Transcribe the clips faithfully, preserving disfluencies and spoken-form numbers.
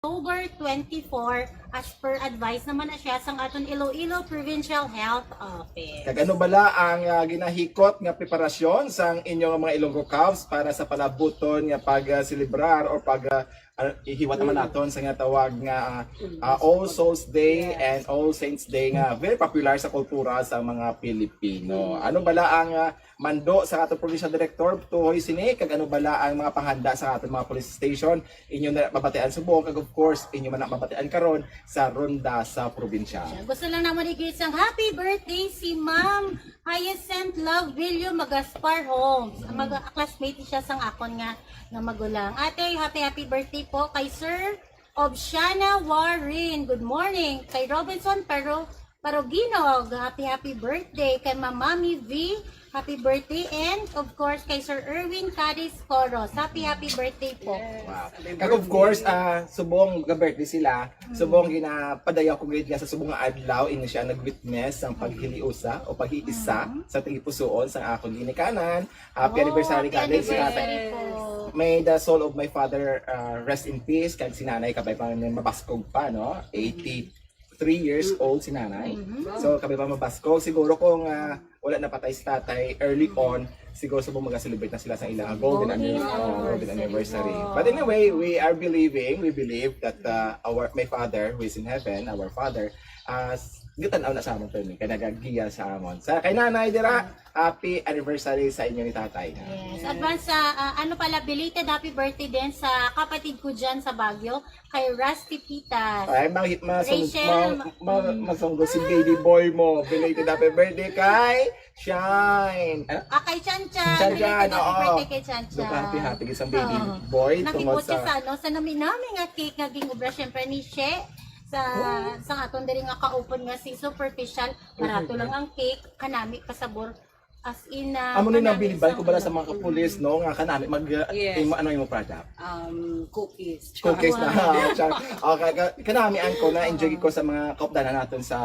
October twenty-four, as per advice naman na siya sang aton Iloilo Provincial Health Office. Kag ano bala ang ah, ginahikot nga preparasyon sang inyong mga Ilonggo Cubs para sa palabuton nga pag-celebrar o pag ah, ah, ihiwat naman naton sa nga tawag nga ah, ah, All Souls Day and All Saints Day nga very popular sa kultura sa mga Pilipino. Ano bala ang ah, mando sa aton provincial director tuhoy sini kag ano bala ang mga panghanda sa aton mga police station inyo na mabatian subong kag of course inyo man na mabatian karon sa ronda sa probinsya. Gusto lang naman i-greet sang happy birthday si Ma'am Hyacinth Love Villo Magaspar Holmes. Mag classmate siya sang akon nga nga magulang. Ate, happy happy birthday po kay Sir Obsiana Warren. Good morning. Kay Robinson Pero Paroginog, happy happy birthday. Kay Ma'am Mami V, happy birthday. And of course kay Sir Erwin Cadiz Coros, happy happy birthday po. Wow. Kag of course, ah, subong ga-birthday sila, subong ginapadayaw ko gid nga sa subong nga adlaw ini siya nag-witness sang paghiliusa o pag-iisa sa tagipusoon sang akon ginikanan. Happy Oh, anniversary happy galing si tatay. Anniversary po. May the soul of my father uh, rest in peace kag si nanay kabay pa nga mabaskog pa no, eighty-three years old si nanay. So kabay pa mabaskog, siguro kung uh, wala napatay si tatay early on, siguro subong mag-celebrate na sila sa ilang golden, Golden anniversary, oh, golden anniversary. Anniversary. But anyway, we are believing, we believe that uh, our my father who is in heaven, our father, uh, gitanaw na sa amon permi kay nagagiya sa amon. Sa kay nanay dira, happy anniversary sa inyo ni tatay. Yes. Advance sa, ah, ano pala, belated happy birthday din sa kapatid ko dyan sa Baguio, kay Rusty Pitas. Ay, ma, ma, Rachel, ma, ma, masunggo si baby boy mo. Belated happy birthday kay Shine. Ah, Ah, kay Chan Chan. Chan Chan, Belated happy oo. birthday kay Chan Chan. Dugang happy, happy sa baby boy tungod Nakibot siya sa sa ano, sa nami-nami nga cake nga gin-obra syempre ni She sa sa aton diri nga kaupod nga si Superficial. Barato lang ang cake, kanami kasabor. As in, ah, Amo ni kanami nabiliban ko bala ano. sa mga kapulis no nga kanami mag uh, Yes. imo ano imo product. Um, cookies. Cookies na. Char. Okay, ka- kanami ang ko na enjoy ko sa mga kaupdanan naton sa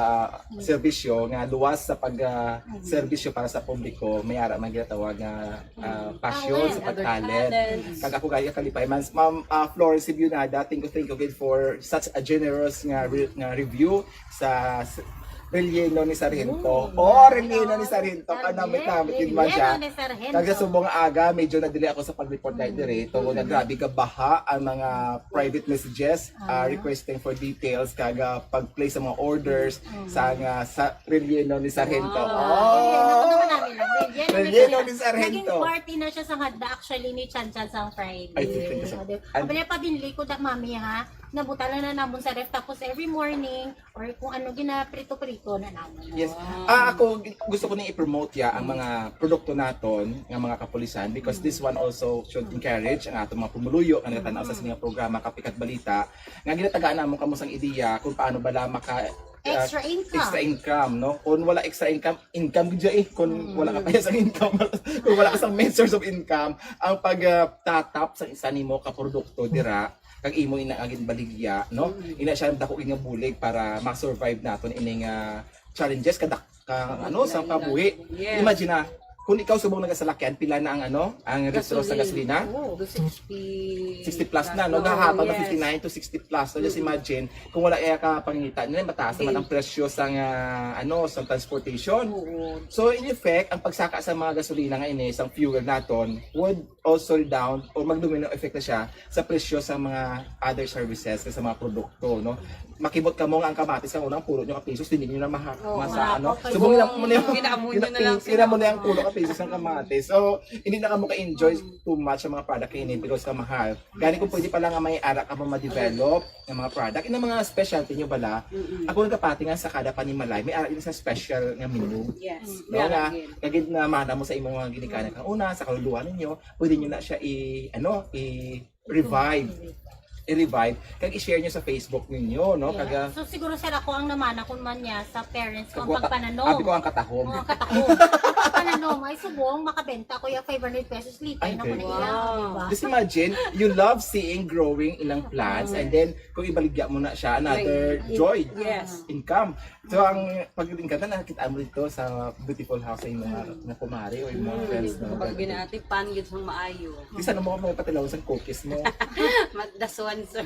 serbisyo nga luwas sa pag uh, serbisyo para sa publiko may ara man ginatawag nga uh, passion sa Other pagtalent. talents. Kag ako gaya kalipay man, Ma'am uh, Florence Sibionada, thank you, thank you gid for such a generous nga re- nga review sa s- relleno ni Sargento. Oh, relleno ni Sargento. Kanamit-namit gid man siya. Relleno ni Sargento. Kag sa subong nga aga, medyo nadili ako sa pag-report light diri. Tungod nga grabe ka baha ang mga private messages uh, requesting for details kag uh, pag-place sa mga orders sa nga sa relleno ni Sargento. Oh, Oh! naman namin lang. Relleno ni Relleno Sargento. ni Sargento. Naging party na siya sa handa actually ni Chan Chan sang Friday. Ay, thank you, sir. Sabi, abali pa binli ko da mami ha. Nabutala na namon sa ref tapos every morning or kung ano ginaprito-prito na namon. Yes. Ah, ako gusto ko ni i-promote ya ang mga produkto naton nga mga kapulisan because this one also should encourage ang atong mga pumuluyo nga nagatan-aw sa sining programa Kape kag Balita nga ginatagaan namo kamo sang ideya kung paano bala maka ah, Extra income. Extra income, no? Kung wala extra income, income gid eh. Kung wala ka pa sa income, kung wala ka sa main source of income, ang pag ah, tatap sa isa nimo ka produkto dira, kag imo ina agin baligya, no? Ina siya ang dako nga bulig para ma-survive naton ining ah, challenges kadak ka ano sa kabuhi. Yes. Imagine na, kung ikaw subong nagasalakyan, pila na ang ano, ang litro sa gasolina? Oh, sixty. sixty plus na, no? Oh, Gahapon na yes. fifty-nine to sixty plus. So just imagine, kung wala iya ka pangita, nila mataas naman ang presyo sa nga, ano, sa transportation. Oo. So in effect, ang pagsaka sa mga gasolina nga ini, sa fuel naton, would also down o mag-domino effect na siya sa presyo sa mga other services, sa mga produkto, no? Makibot kamo nga ang kamatis ang unang pulo nyo ka pesos, hindi nyo na maha, Oo, masa, ano? mahapok. Subong lang mo na yung, Ginamo nyo na lang ginamo na yung pulo ka pesos ng kamatis. So, hindi na kamo ka-enjoy too much sa mga product ini because ka mahal. Gani kung pwede pala nga may ara ka mo ma-develop ng mga product, yung mga specialty nyo bala, ako nagkapati nga sa kada panimalay, may ara din sa special nga menu. Yes. No, nga, Lagi. kagid na mana mo sa imong mga ginikanan kang una, sa kaluluwa ninyo, pwede nyo na siya i, ano, i revive. I-revive. Kag i-share nyo sa Facebook ninyo, no? Yeah. Kaga, So siguro sir ako ang namana kun man niya sa parents ko ang kagwata- pagpananom. Abi ko ang katahom. Oh, ang katahom. Ano, may subong, makabenta ko yung five hundred pesos, lipay Ay, na ko very na good. Iya, Wow. Di ba? Just imagine, you love seeing growing ilang plants, and then kung ibaligya mo na siya, another May- joy, Yes. income. So, ang pagdating ka na, nakita mo dito sa beautiful house sa mga na kumari o yung mga friends na. Kapag ginaati, pan yun sang maayo. Di sana mo kami patilaw sa cookies mo. Mat- Dason, sir.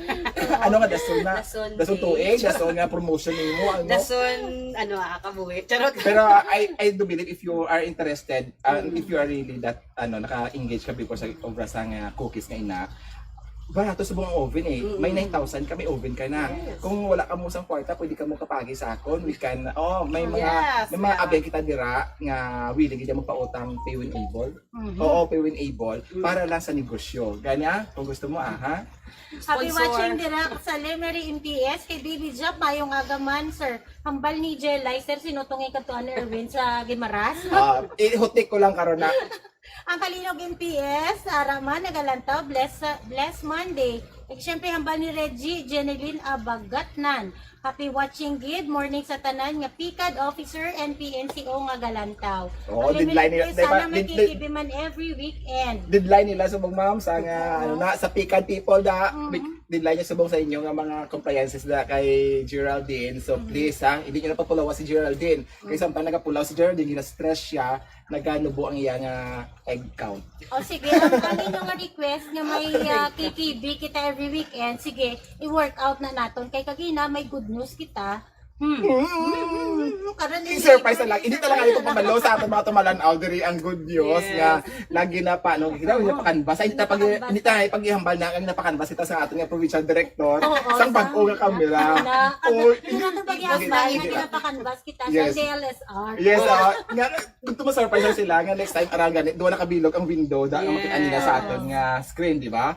Ano nga, dason na? Dason Dason cake. Tuig, dason nga promotion mo, ano? Dason, ano, ah, kabuhi. Charot. Pero I I do believe if you are interested, uh, if you are really that ano naka-engage ka before sa obra sa nga cookies nga ina, barato subong ang oven eh. May nine thousand ka, may oven ka na. Kung wala ka mo sang kwarta, pwede ka mo kapagi sa akon. We can, oh, may mga Yes, may mga yeah. abyan kita dira nga willing gid magpautang pay when able. Oo, pay when able para lang sa negosyo. Gani ah, kung gusto mo ah, ha? Happy Sponsor. Watching dira sa Lemery M P S kay Baby Job, mayong aga man, sir. Hambal ni Jelay, sir, sinutungi ka to, ano, Erwin, sa Gimaras. Ah, ihutik ko lang karon na. Ang Kalinog M P S, ara man, nagalantaw, bless, bless Monday. At syempre, hambal ni Reggie, Jeneline Abagatnan. Happy watching, good morning sa tanan nga PCAD officer and P N C O nga galantaw. Oo, Ang deadline Lemery nila, M P S, di ba? sana may Deadline- kikibi man every weekend. Deadline nila subong ma'am sa nga ano na sa PCAD people da. Deadline niya subong sa inyo nga mga compliances da kay Geraldine. So please ha, hindi niyo napapulawa si Geraldine. Kay samtang nagapulaw si Geraldine, gina-stress siya, naganubo ang iya nga egg count. O sige, ang, ang inyo nga request nga may ah, K K B kita every weekend, sige, i-work out na naton. Kay kagina may good news kita. Hmm. Hmm, karon I-surprise na lang. Hindi talaga ito pamalo sa ating mga tumalan-aw diri ang good news Yes. nga lagi na pa no, kita niya pakanbas. Ay, hindi ta pag hindi ta paghihambal na ang napakanbas kita sa ating provincial director Oo, sang sa- bag-o nga kamera. Na, Oh, hindi natin pag-iambay na ginapakanbas kita sa Yes. D L S R. Yes, ah, nga gusto mo surprise sila nga next time aral gani duha nakabilog ang window da ang makita nila sa aton nga screen, di ba?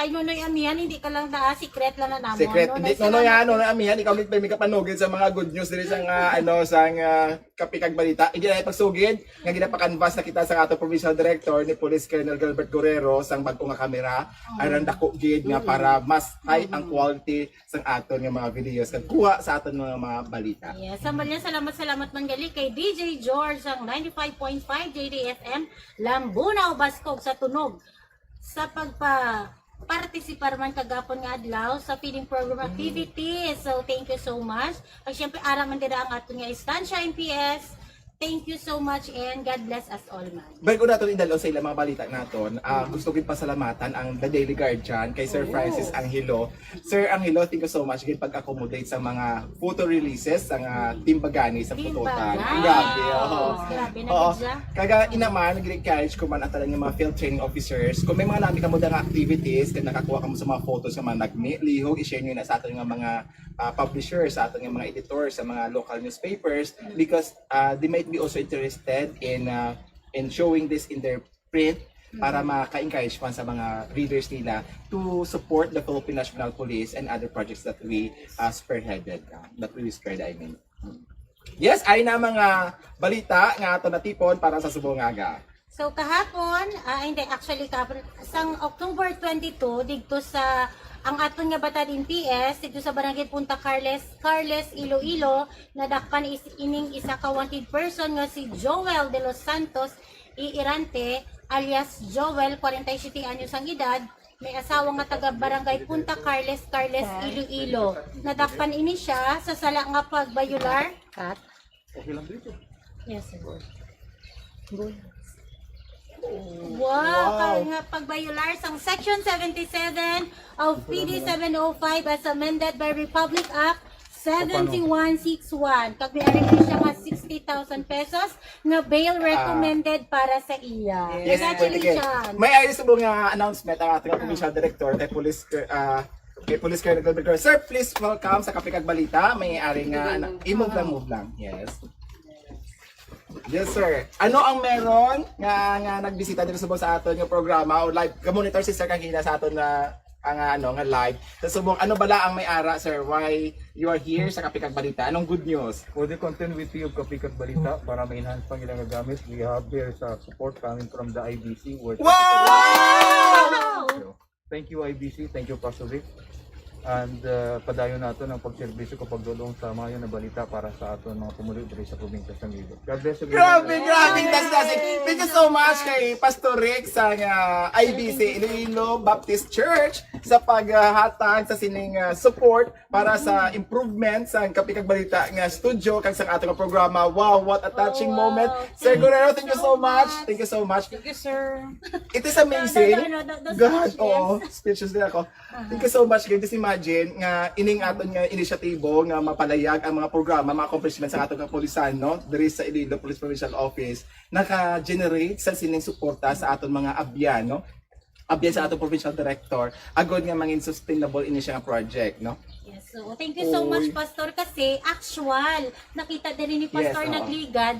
Ay, Nonoy Amihan, hindi ka lang na secret lang na namon. Secret. No? Hindi, no, no, yan, no, no, amihan, ikaw may may kapanugid sa mga good news diri sa nga ano sa nga Kape kag Balita. Hindi na pagsugid nga ginapakanvas na kita sa ato provincial director ni Police Colonel Gilbert Guerrero sang bag-o nga kamera aron dako gid nga para mas high ang quality sang aton nga mga videos kag kuha sa aton nga mga balita. Yes, sa Maria, salamat, salamat man gali kay D J George ang ninety-five point five J D F M, Lambunao, Baskog sa tunog sa pagpa partisipar man kagapon nga adlaw sa feeding program activities. So, thank you so much. At syempre, ara man dira ang aton nga Estancia M P S. Thank you so much and God bless us all man. Bago naton idalon sa ilang mga balita naton, ah, gusto ko pasalamatan ang The Daily Guardian kay Sir Francis Angelo. Sir Angelo, thank you so much gid pag-accommodate sa mga photo releases sa nga Team Bagani sa Pututan. Bagani. Grabe, oo. Grabe na Oo. gid siya. Kaga inaman, nag-encourage ko man ang tanan nga mga field training officers. Kung may mga nami kamo nga activities, kag nakakuha kamo sa mga photos nga mga nagmi, lihog, i-share nyo na sa aton nga mga ah, publishers, sa aton nga mga editors, sa mga local newspapers, because ah, they might be also interested in ah, in showing this in their print para maka-encourage man sa mga readers nila to support the Philippine National Police and other projects that we ah, spearheaded, ah, that we spearheaded, I mean. Yes, ay na mga balita nga ato natipon para sa subong nga aga. So kahapon, ah, hindi, actually kahapon, sang October twenty-two, dito sa ang aton nga Batad N P S, dito sa Barangay Punta Carles, Carles, Iloilo, nadakpan is ining isa ka wanted person nga si Joel de los Santos Iirante, alias Joel, forty-seven anyos ang edad, may asawa nga taga Barangay Punta Carles, Carles, Iloilo. Nadakpan ini siya sa sala nga pagbayular. Cut. Okay lang dito. Yes, sir. Wow, kaya nga pagbayular sang Section seventy-seven of P D seven oh five as amended by Republic Act seven one six one. Kag may ari siya nga sixty thousand pesos nga bail recommended para sa iya. Yes, Congratulations. May ayos mo nga announcement ang ating provincial director kay Police uh, kay Police Colonel Gilbert Guerrero. Sir, please welcome sa Kape kag Balita. May ari nga ano, i-move lang, move lang. Yes. Yes, sir. Ano ang meron nga nga nagbisita dito subong sa aton nga programa o live? Ka-monitor si Sir kagina sa aton na ang ano nga live. Sa subong ano bala ang may ara, sir? Why you are here sa Kape kag Balita? Anong good news? For the continuity of Kape kag Balita, para ma-enhance pang ilang gamit, we have here sa support coming from the I B C. Worth Wow! Thank you, I B C. Thank you, Pasovic. And uh, padayon nato ang pagserbisyo kag pagdulong sa maayo nga balita para sa aton mga pumuluyo diri sa probinsya sa Iloilo. God bless you. Grabe, grabe, dasig. Thank you so much kay Pastor Rick sa uh, I B C Iloilo Baptist Church sa paghatag sa sining uh, support para sa improvement sa Kape kag Balita nga studio kag sa ato nga programa. Wow, what a touching Oh, moment. Wow. Sir Guerrero, thank you so much. Thank you so much. Thank you, sir. It is amazing. No, no, no, no, no, God, speechless. Oo, speechless din ako. Thank you so much. Can just imagine nga ining aton nga inisyatibo nga mapalayag ang mga programa, mga accomplishments sa aton kapulisan, no? Diri sa Iloilo Police Provincial Office, naka-generate sa sining suporta sa aton mga abyan, no? Abyan sa aton provincial director, agod nga mangin sustainable ini siya nga project, no? Yes, so thank you so much, Pastor, kasi actual, nakita diri ni Pastor Yes, oo. Nagligad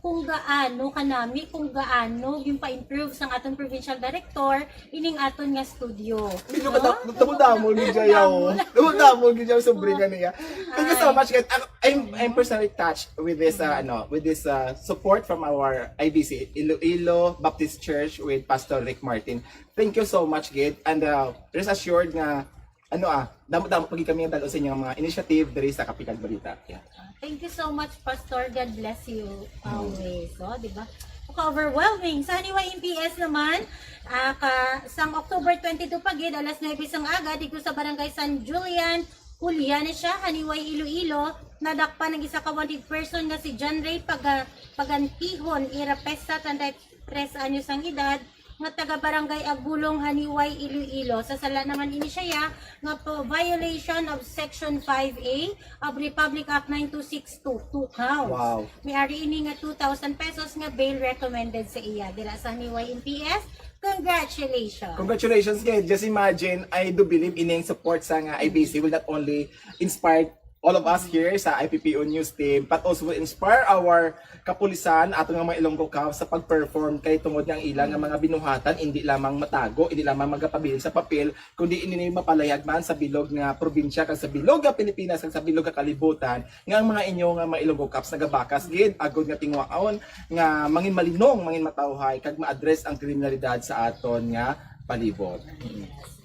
kung gaano kanami, kung gaano yung pa-improve sang aton provincial director ining aton nga studio. Medyo No? madam- madamo-damo ni Jayaw. Madamo-damo ni Jayaw, sobrang niya. Thank you so much, guys. Ako, I'm, I'm personally touched with this, uh, ano, with this uh, support from our I B C, Iloilo Baptist Church with Pastor Rick Martin. Thank you so much, Gid. And uh, rest assured nga, ano ah, damo-damo pagi kami nga dalo sa inyong mga initiative diri sa Kape kag Balita. Yeah. Thank you so much, Pastor. God bless you always. So, di ba? Ka-overwhelming. Sa Haniway M P S naman, ah, ka, sang October twenty-two pa gid, alas nuebe sang aga, dito sa Barangay San Julian, Julian siya, Haniway, Iloilo, nadakpan ang isa ka wanted person nga si John Ray Paga, Pagantihon Irapesa, treinta y tres anyos ang edad, nga taga Barangay Agulong, Haniway, Iloilo. Sa sala naman ini siya nga po violation of Section five A of Republic Act nine two six two, two counts. Wow. May ari ini nga two thousand pesos nga bail recommended sa iya. Dira sa Haniway M P S, congratulations. Congratulations, guys. Just imagine, I do believe ining support sa nga I B C will not only inspire all of us here sa I P P O News Team, but also will inspire our kapulisan, ato nga mga Ilonggo Cops sa pag-perform kay tungod nga ang ila nga mga binuhatan hindi lamang matago, hindi lamang magapabilin sa papel, kundi ini mapalayag man sa bilog nga probinsya kag sa bilog nga Pilipinas kag sa bilog nga kalibutan nga ang mga inyo nga mga Ilonggo Cops nagabakas gid agod nga tingwaon nga mangin malinong, mangin matawhay kag ma-address ang kriminalidad sa aton nga palibot.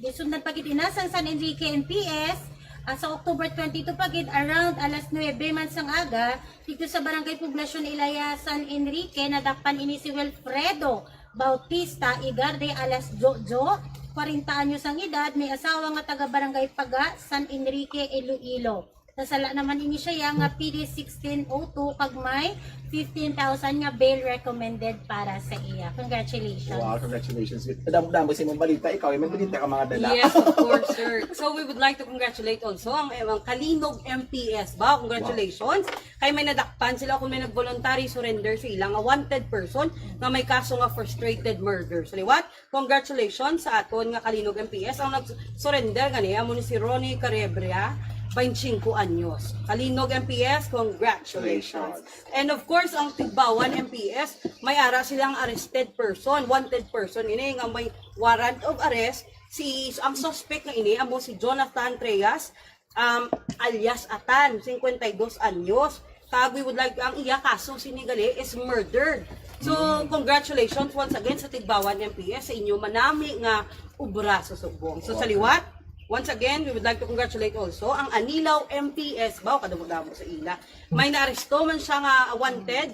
Gisundan pa gid ina sang San Enrique M P S, ah, sa October twenty-two pa gid, around alas nuebe man sang aga, dito sa Barangay Poblacion Ilaya, San Enrique, nadakpan ini si Wilfredo Bautista Igarde alias Jojo, kwarenta anyos ang edad, may asawa nga taga Barangay Paga, San Enrique, Iloilo. Sa sala naman ini siya nga P D sixteen oh two kag may fifteen thousand nga bail recommended para sa iya. Congratulations. Wow, congratulations. Damo-damo sa imong balita. Ikaw, may balita ka mga dala. Yes, of course, sir. So we would like to congratulate also ang, ang Kalinog M P S ba? Congratulations. Kay may nadakpan sila kung may nag-voluntary surrender sa ila nga wanted person nga may kaso nga frustrated murder. So liwat, congratulations sa aton nga Kalinog M P S. Ang nag-surrender gani amo ni si Ronnie Carebria, twenty-five anyos. Kalinog M P S, congratulations. And of course, ang Tigbawan M P S, may ara silang arrested person, wanted person ini nga may warrant of arrest. Si ang suspect nga ini amo si Jonathan Treas, um, alias Atan, cincuenta y dos anyos. Kag we would like, ang iya kaso sini gali is murder. So, congratulations once again sa Tigbawan M P S sa inyo manami nga obra sa subong. So, sa liwat, once again, we would like to congratulate also ang Anilaw M P S, baw kadamo-damo sa ila. May naaresto man siya nga wanted.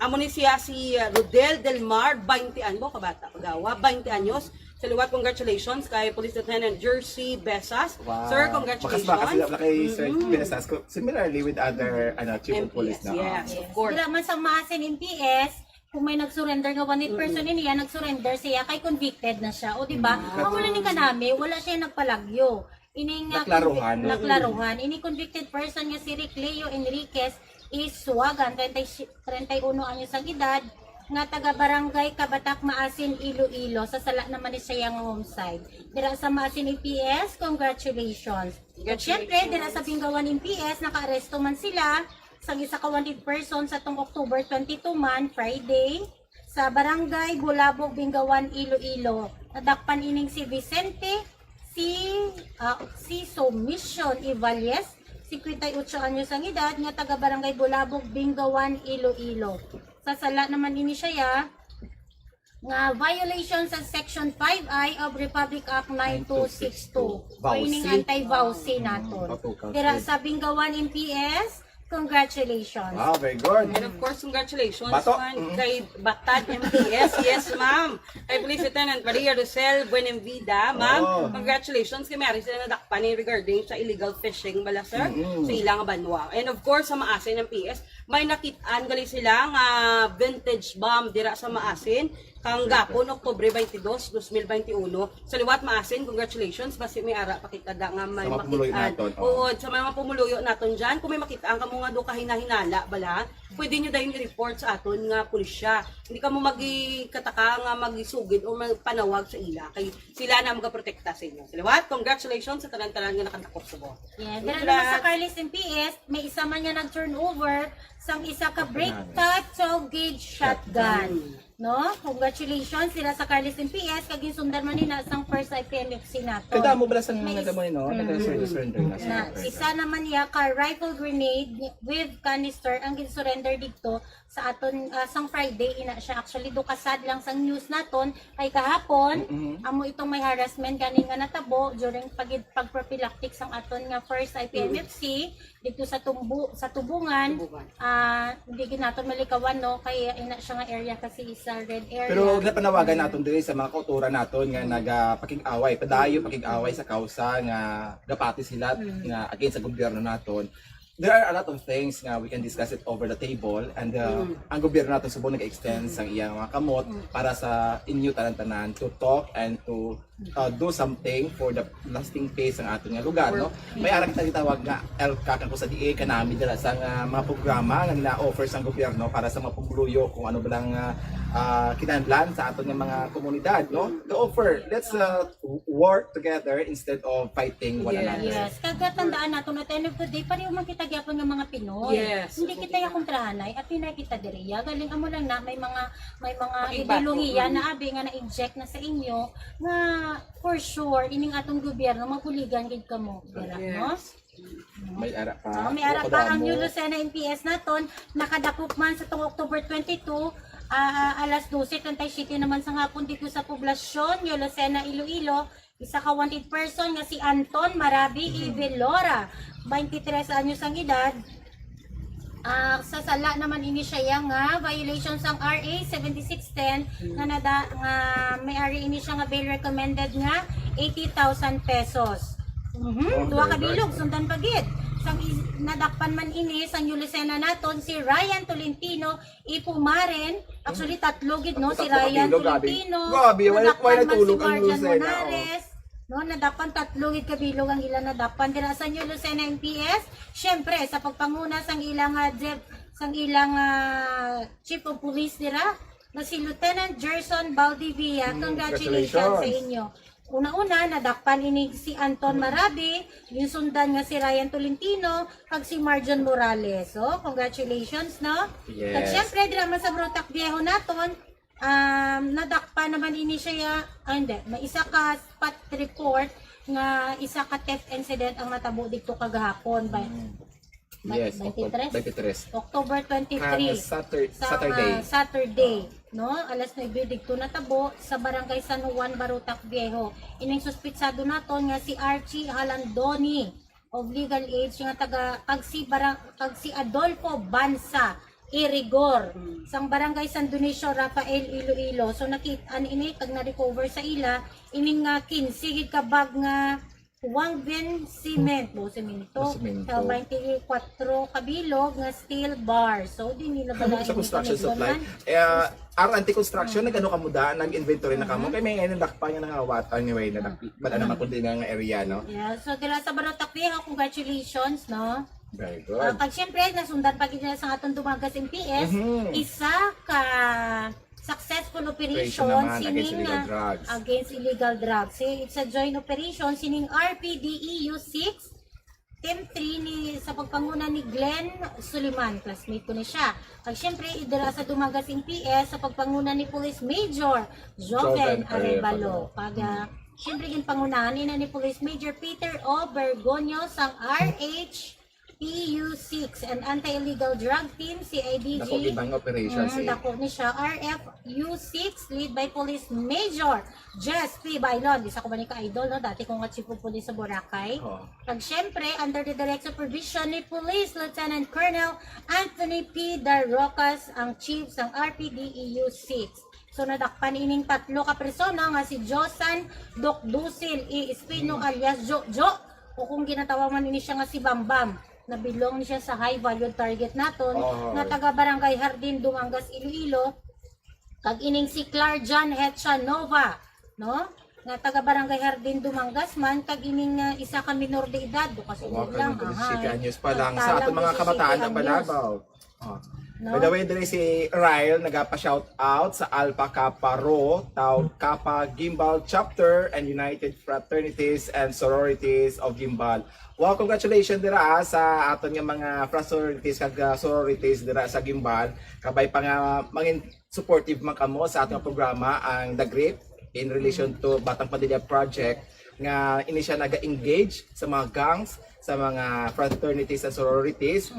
Amo ni siya si uh, Rodel Del Mar, twenty an-, baw kabata, pagawa, twenty anyos. Sa liwat, congratulations kay Police Lieutenant Jersey Besas. Wow. Sir, congratulations. Bakas-bakas sila kay Sir Besas. Ko- Similarly with other ano, chief of police na. Yes, of course. Dira man sa Maasin M P S, kung may nag-surrender nga wanted person ini, nag-surrender siya kay convicted na siya. O di ba? Ang wala ni kanami, wala siya nagpalagyo. Ini nga Naklaruhan. convic- naklaruhan. Ini convicted person nga si Rick Leo Enriquez is Suwagan, treinta y uno anyos ang edad, nga taga Barangay Kabatak, Maasin, Iloilo. Sa sala naman ni siya nga homicide. Dira sa Maasin M P S, congratulations. At syempre, dira sa Bingawan M P S, nakaaresto man sila sang isa ka wanted person sa tong October twenty-two man, Friday, sa Barangay Bulabog, Bingawan, Iloilo. Nadakpan ining si Vicente, si, ah, si Submission Ivalles, cincuenta y ocho anyos ang edad, nga taga Barangay Bulabog, Bingawan, Iloilo. Sa sala naman ini siya, nga violation sa Section five I of Republic Act nine two six two. Nine two six two. Training VAWC. Anti-VAWC naton. Mm, katukan. Dira sa Bingawan M P S, congratulations. Wow, very good. And of course, congratulations Bato. man Mm. kay Batad M P S. Yes, ma'am. Kay Police Lieutenant Maria Rosel Buenavida, ma'am. Oh. Congratulations kay may ari sila nadakpan ni regarding sa illegal fishing bala, sir, Mm-mm. sa ilang banwa. And of course, sa Maasin M P S, may nakit-an gali sila nga vintage bomb dira sa Maasin. Kang gapon, Oktubre twenty-two, twenty twenty-one. Sa liwat Maasin, congratulations. Basi may ara pa kita da nga may Sa mga pumuluyo makit-an. naton, oh. Oo, sa mga pumuluyo naton dyan, kung may makit-an kamo nga do kahinahinala, bala, pwede nyo dayon i-report sa aton nga pulisya. Hindi kamo magikataka nga magisugid o magpanawag sa ila. Kay sila na magaprotekta sa inyo. Sa liwat, congratulations sa tanan-tanan nga nakadakop subong. Yeah, dira Congrats. naman sa Carles M P S, may isa man nga nag-turnover sang isa ka break Shotgun. Tattoo gauge shotgun. Shotgun. No? Congratulations dira sa Carles M P S, kag ginsundan man ni na sang first I P M F C nato. Kadamo bala sang May is- nagamo ni, no? Mm. Nag-surrender na sa Na, first. isa naman niya ka rifle grenade with canister ang gin-surrender dito sa aton, ah, sang Friday ina siya. Actually, do kasad lang sang news naton kay kahapon, Mm-mm. amo itong may harassment gani nga natabo during pag pag-prophylactic sang aton nga first I P M F C dito sa Tumbu sa Tubungan. Tubungan. Ah, hindi gid naton malikawan, no, kay ina siya nga area kasi is a red area. Pero napanawagan naton diri sa mga kauturan naton nga nagapakig-away, padayon pakig-away sa kausa nga gapati sila Mm. nga against sa gobyerno naton. There are a lot of things nga we can discuss it over the table, and, uh, Mm. ang gobyerno naton subong nag-extend sang iyang mga kamot Mm. para sa inyo tanan-tanan to talk and to, uh, do something for the lasting peace ang aton nga lugar, no? May ara kita gitawag nga ELCAC, kung sa diin kanami dala sa nga mga programa nga gina-offer sang gobyerno para sa mga pumuluyo kung ano ba lang, uh, uh, kinahanglan sa aton nga mga komunidad, no? The offer, let's, uh, work together instead of fighting one Yes. another. Yes, kag tandaan naton, at the end of the day, pareho man kita gyapon nga mga Pinoy. Yes, Hindi kita ya kontrahanay, at pinay kita diri. Ya, galing amo lang na may mga may mga Pakigbato. ideolohiya Mm. na abi nga na-inject na sa inyo nga for sure ining atong gobyerno mabuligan gid kamo, dira, Yes. no? May ara pa. Ah, may ara Ako pa ang damo. New Lucena M P S naton, nakadakop man sa tong October twenty-two, ah, alas dose treinta y siete naman sa hapon dito sa poblasyon, New Lucena, Iloilo, isa ka wanted person nga si Anton Marabi Mhm. Ivelora, twenty-three anyos ang edad. Ah, sa sala naman ini siya yang nga violation sang R A seventy-six ten Mhm. nga nada nga may ari ini siya nga bail recommended nga eighty thousand pesos. Mhm, Oh, duha ka very good. bilog, sundan pa gid. Sang is- nadakpan man ini sang New Lucena naton si Ryan Tolentino Ipumaren. Actually, tatlo gid, no? Tatlo Si ka Ryan bilog, grabe. Tolentino, Grabe, why, why nadakpan man si natulog ang Marjan Lucena, oh? Monares, no? Nadakpan tatlo gid ka bilog ang ila nadakpan dira sa New Lucena M P S. Siyempre, sa pagpanguna sang ilang, ah, Jeff, sang ilang, ah, Chief of Police dira, na si Lieutenant Gerson Valdivia. Mm, Congratulations sa congratulations. inyo. Una-una, nadakpan ini si Anton Marabi, yung sundan nga si Ryan Tolentino, kag si Marjon Morales. So, congratulations, no? Yes. Kag syempre, dira man sa Barotac Viejo naton, um, nadakpan naman ini siya, ah, hindi, may isa ka spot report nga isa ka theft incident ang natabo dito kagahapon. By, Mm. Yes, October twenty-three. twenty-three. October twenty-three. Kan Satur-, Sa, Saturday. ah, Saturday, no? Alas nuebe digto natabo sa Barangay San Juan, Barotac Viejo. Ining suspitsado naton nga si Archie Halandoni of legal age nga taga kag si barang kag si Adolfo Bansa Irigor Hmm. sang Barangay San Dionisio, Rafael, Iloilo. So nakit-an ini kag na-recover sa ila ining nga quince gid ka bag nga Wang Bin Cement, o semento. O semento. Sa twenty-four ka bilog nga steel bar. So, di nila Kamo bala sa construction supply. Eh, ah, R and T Construction, Mm. nag-ano kamo da? Nag-inventory na kamo? Mm-hmm. Kay may ngayon dakpa nga nangawat. Anyway, na Mm. dakpa. Bala naman Mm. kundi nga, nga area, no? Yeah, so dira sa Barotac Viejo, congratulations, no? Very good. Ah, kag syempre, nasundan pa gid nila sa atong Dumagas M P S, Mm-hmm. isa ka successful operation Operation naman against sining, illegal ah, drugs. against illegal drugs. Si-, it's a joint operation sining R P D E U six, Team three ni, sa pagpanguna ni Glenn Suliman, classmate ko ni siya. Kag syempre, idira sa Dumagas M P S sa pagpanguna ni Police Major Joven Joven Arevalo. Arevalo. Kag, ah, Mm. syempre, ginpangunahan ina ni Police Major Peter O. Bergonio sang R H P U six and Anti-Illegal Drug Team, C I D G. Dako gid ang operation, Mm, eh. Dako ni siya, R F U six, led by Police Major Jess P. Bailon. Isa ko ba ni ka-idol, no? Dati ko nga chief of police sa Boracay. Oo. Kag syempre, under the direct supervision ni Police Lieutenant Colonel Anthony P. Darocas, ang chief sang R P D E U six. So, nadakpan ining tatlo ka persona nga si Josan Docdusil E. Espino alias Jojo, o kung ginatawag man ini siya nga si Bambam, na belong ni siya sa high value target naton, Oh. nga taga Barangay Jardin, Dumangas, Iloilo, kag ining si Clarjan Hetcha Nova, no? Nga taga Barangay Jardin, Dumangas man, kag ining, ah, isa ka minor de edad, bukas Wa edad ka lang, ng ahay. Ka-anyos pa lang. Tagtalang Sa aton mga disisiete kabataan na anyos. balabaw. Oh. No? By the way, diri si Ryle nagapa-shout out sa Alpha Kappa Rho, Tau Kappa Gimbal Chapter, and United Fraternities and Sororities of Gimbal. Wow, congratulations dira, ah, sa aton nga mga fraternities kag, ah, sororities dira sa Gimbal. Kabay pa nga mangin supportive man kamo sa aton programa, ang The Grip, in relation to Batang Padilla Project, nga ini siya naga-engage sa mga gangs, sa mga fraternities and sororities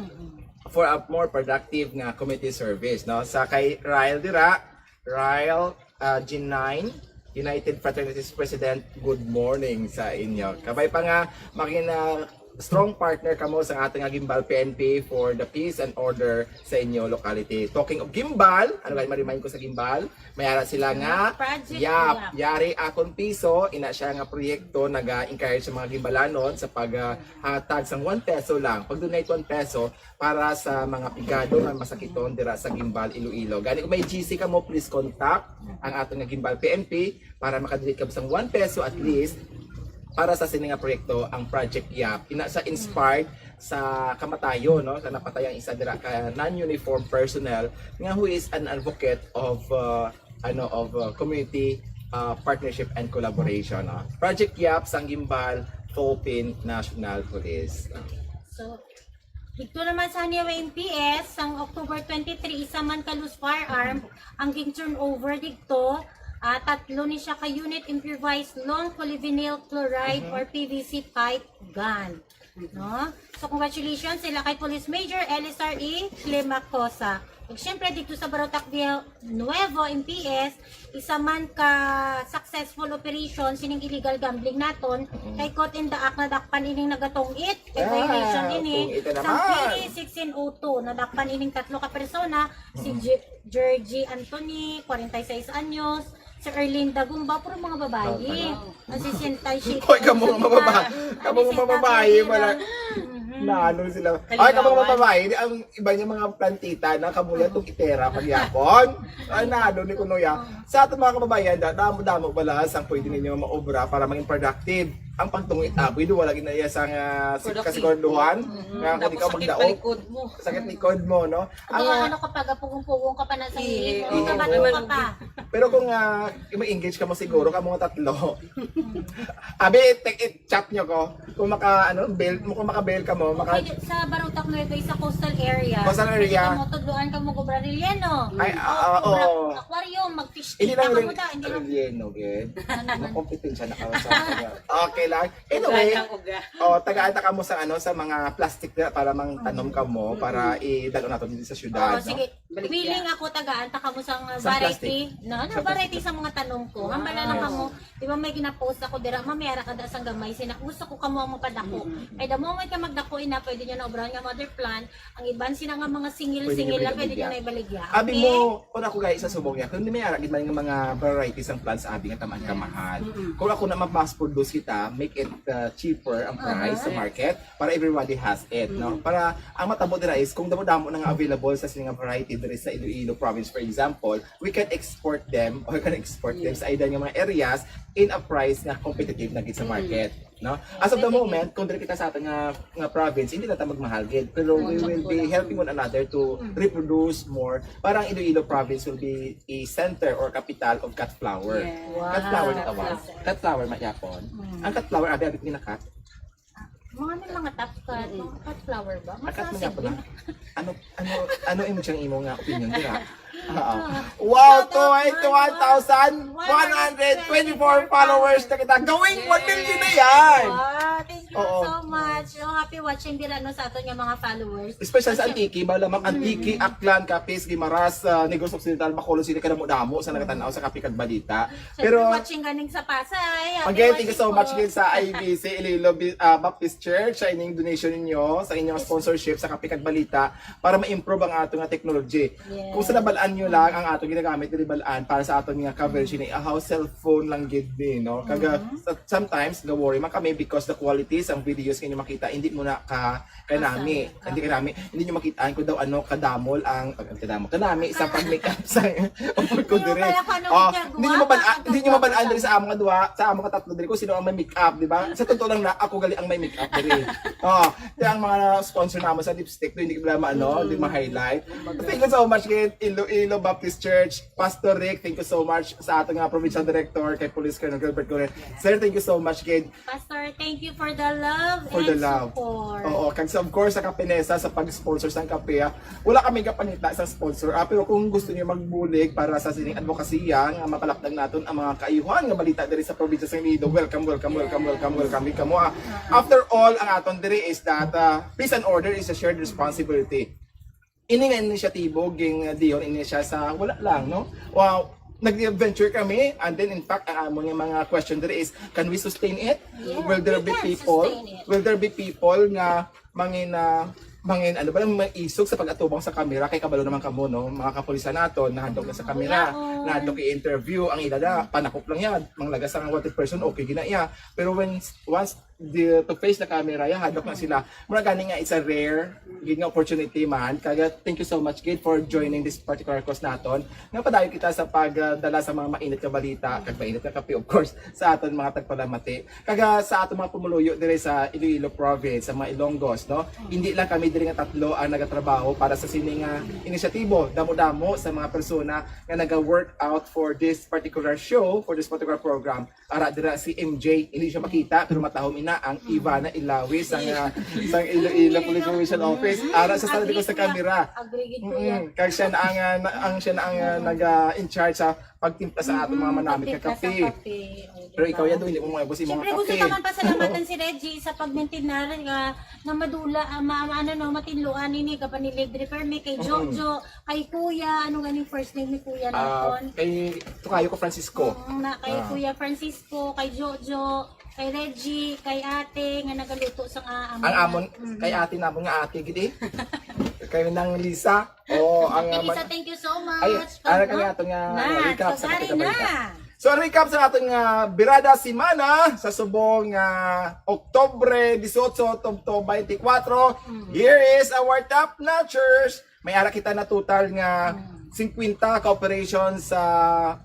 for a more productive nga community service, no? Sa kay Ryle dira, Ryle, ah, G nine, United Fraternities President, good morning sa inyo. Kabay pa nga, maging, ah, strong partner kamo sa aton nga Gimbal P N P for the peace and order sa inyo locality. Talking of Gimbal, ano gani ma-remind ko sa Gimbal? May ara sila nga Project Yap, Yap. Yari Akon Piso, ina siya nga proyekto naga-encourage sa mga Gimbalanon sa paghatag sang one peso lang, pag-donate one peso para sa mga pigado nga masakiton dira sa Gimbal, Iloilo. Gani kung may G C kamo, please contact ang aton nga Gimbal P N P para makadonate kamo sang one peso at least para sa sini nga proyekto, ang Project Yap. Ina sa inspired sa kamatayon, no? Sa napatay ang isa dira ka non-uniform personnel nga who is an advocate of, uh, ano, of, uh, community, uh, partnership and collaboration, no? Project Yap sang Gimbal Philippine National Police. So, dito naman sa Haniwa M P S, sang October twenty-three, isa man ka loose firearm ang ging turnover dito. Ah, tatlo ni siya ka unit improvised long polyvinyl chloride or P V C pipe gun. No? So, congratulations sila kay Police Major Elisar E. Climacosa. Ug syempre, dito sa Barotac Viejo Nuevo M P S, isa man ka successful operation sining illegal gambling naton, kay caught in the act, nadakpan ining nagatong-it, kay Ah, violation ini, tong-it na sang naman. P A sixteen oh two, nadakpan ining tatlo ka persona, si Ge- Georgie Anthony, forty-six anyos, si Erlinda Gumba, puro mga babayi. Ang sesenta y siete. Hoy, kamo nga mababa-, Ang kamo nga sesenta mababayi y siete pala. na. Mhm. Nalo sila. Ay, kamo nga mababayi, di ang iba niya mga plantita na kamo yan, itong itera pagyapon. Ay, nalo ni kuno ya. Sa aton mga kababayan, da- damo-damo bala sang pwede ninyo maobra para maging productive. Ang pagtungit aboy, do wala ginaya sa nga si- Productive. Kasiguraduhan Mhm. nga kung Tapos ikaw sakit magdaog, pa likod mo. sakit likod mo, no? Ang ano ka pag apugong-pugong ka pa na sa Iya, imo, iya. kabato ka pa. Pero kung uh, i-engage ka mo siguro, kamo nga tatlo. Abi, take it, chat nyo ko. Kung maka, ano, bail, kung maka-bail ka mo, maka... Okay, sa Barotac Nueva, sa coastal area. Coastal area. Pwede ka mo tudloan ka mo gubra relleno. Ay, ah, ah, Gubra oo. Aquarium, mag-fish Hindi tank lang ka rin mo da, hindi lang. Relleno, gid. Ano naman? Makompetensya na ka sa kanya. Okay lang. Anyway, Uga lang, uga. Oh, tagaan ta kamo sa ano, sa mga plastic na para mang tanom kamo para idalo nato dito sa syudad, Oh, no? Sige, Baligya. Willing ako tagaan ta kamo sang Sa variety. plastic. No, no, Sa variety plastic. Sa mga tanom ko. Hambal na lang kamo. Di ba may ginapost ako dira, mamayara ka da sang gamay, sina gusto ko kamo ang mapadako. Ay damo may ka magdako ina, pwede niyo na obrahan nga mother plant. Ang iban sina nga mga singil-singil lang, pwede niyo na ibaligya. Abi Okay? mo, kung ako guys sa subong niya, kung di may ara gid man nga mga variety sang plants abi nga tamaan ka mahal. Kung ako na mag-mass produce kita, make it uh, cheaper ang price sa market para everybody has it, no? Para ang matabo dira is kung damo-damo na nga available sa sini nga variety diri sa Iloilo province, for example, we can export them or can export them sa iban nga mga areas in a price nga competitive na gid sa market, no? As of the moment, kung diri kita sa aton nga, nga province, hindi na ta magmahal gid, pero we will be helping one another to reproduce more. Parang Iloilo province will be a center or capital of cut flower. Yes. Cut flower na tawag. Cut flower, magyapon. Ang cut flower, abi, abi, ginakat. Mga may mga top cut, mga cut flower ba? Akat mo Masasig niya po na. Ano, ano, ano yung siyang imo nga opinion dira? Oo. Wow, Shout out two, two thousand one hundred twenty-four followers na kita. Going one million na yan! Wow, thank you Oo. So much. So, happy watching dira, no, sa aton nga mga followers. Especially sa Antique, ba lamang Antique, Aklan, Capiz, Guimaras, uh, Negros Occidental, Bacolod City, kadamo-damo sa nagatan-aw sa Kape kag Balita. Pero watching ganing sa Pasay. Happy Again, thank you watching so much po. Again sa I B C Iloilo Bi- uh, Baptist Church sa inyong donation ninyo, sa inyong sponsorship sa Kape kag Balita para ma-improve ang ato nga technology. Yes. Kung sa nabalaan nyo lang ang ato ginagamit diri balaan para sa aton nga coverage ni ahaw cellphone lang gid ni, no? Kaga sa- sometimes ga-worry man kami because the quality sang videos nga inyo makita hindi mo na ka kanami, hindi kanami, hindi nyo makita kung daw ano kadamol ang ah, kadamol kanami sa pag-make up sa upod ko Pero dire. kaya kung ano Oh, ginagawa, hindi nyo mabalaan, kaya hindi nyo gagawa mabalaan ka. Diri sa among duha, sa among tatlo diri kung sino ang may make up, di ba? Sa totoo lang na ako gali ang may make up diri. Oh, kaya ang mga sponsor namo sa lipstick to hindi ko lang ano, di ma-highlight. Thank you so much again, Iloilo Baptist Church, Pastor Rick, thank you so much sa ato nga provincial director kay Police Colonel Gilbert Correa. Sir, thank you so much again. Pastor, thank you for the love For and the love. Support. Oo, kag sa- of course sa Kape Nesa sa pag-sponsor sa Kape, ah, wala kami kapangita sa sponsor. Ah, pero kung gusto niyo magbulig para sa sining advokasya nga mapalapdan naton ang mga kaayuhan nga balita diri sa probinsya sa Iloilo, welcome, welcome, welcome, welcome, welcome. Kamo, ah. After all, ang aton diri is that ah, peace and order is a shared responsibility. Ini nga inisyatibo ging Dion ini siya sa wala lang, no? Wow, nag-venture kami, and then in fact ang amon nga mga question diri is, can we sustain it? Yeah, Will there we be can people? Sustain it. Will there be people nga mangin ah, mangin ano ba lang maisog sa pag-atubang sa kamera kay kabalo naman kamo, no? Mga kapulisan nato nahadlok na sa kamera, Wala, oh. Nahadlok i-interview ang ilala, panakop lang yan. Manglagas ang wanted person, okay gina iya. Pero when once the, to face the camera, ya hadlok na sila. Mura gani nga it's a rare gid nga opportunity man. Kaya thank you so much gid for joining this particular cause naton. Nga padayon kita sa pagdala sa mga mainit nga balita, kag mainit nga kape of course, sa aton mga tagpalamati. Kaga sa aton mga pumuluyo dire sa Iloilo province, sa mga Ilonggos, no? Hindi lang kami dire nga tatlo ang nagatrabaho para sa sini nga inisyatibo. Damo-damo sa mga persona nga naga-work out for this particular show, for this particular program. Ara dira si M J, hindi siya makita pero matahom ina ang Ivana Ilawis sang ah, sang Iloilo Police Provincial Office. Ara sa sala ko sa camera. Agree gid ko yan. Mm, kag siya na ang ah, na- ang siya na ang ah, nag ah, in charge sa pagtimpla sa atong mga manamit nga Pagtimpla sa kape. kape. O, Pero diba? Ikaw yan, hindi mo mga boss yung mga Siyempre, gusto kape. naman pasalamatan si Reggie sa pag-maintain na rin nga na madula, ah, ma, ma- ano no, matinluan ini ka panilid repair me kay Jojo, kay Kuya, ano ganing first name ni Kuya Ah, naton? Kay Tukayo ko Francisco. Mm, na kay Ah. Kuya Francisco, kay Jojo, kay Reggie, kay Ate nga nagaluto sa nga amo. Ang amon, kay ate namon nga ate gidi. Kay nang Lisa. Oh, ang Ate ah, Lisa, mag- thank you so much. Ay, ara kani aton nga Na, recap so, sa gari Kape na. Balita. So, recap sa aton nga Birada Semana sa subong nga Oktobre disiotso tubtob twenty-four. Here is our top notchers. May ara kita na total nga fifty ka operations sa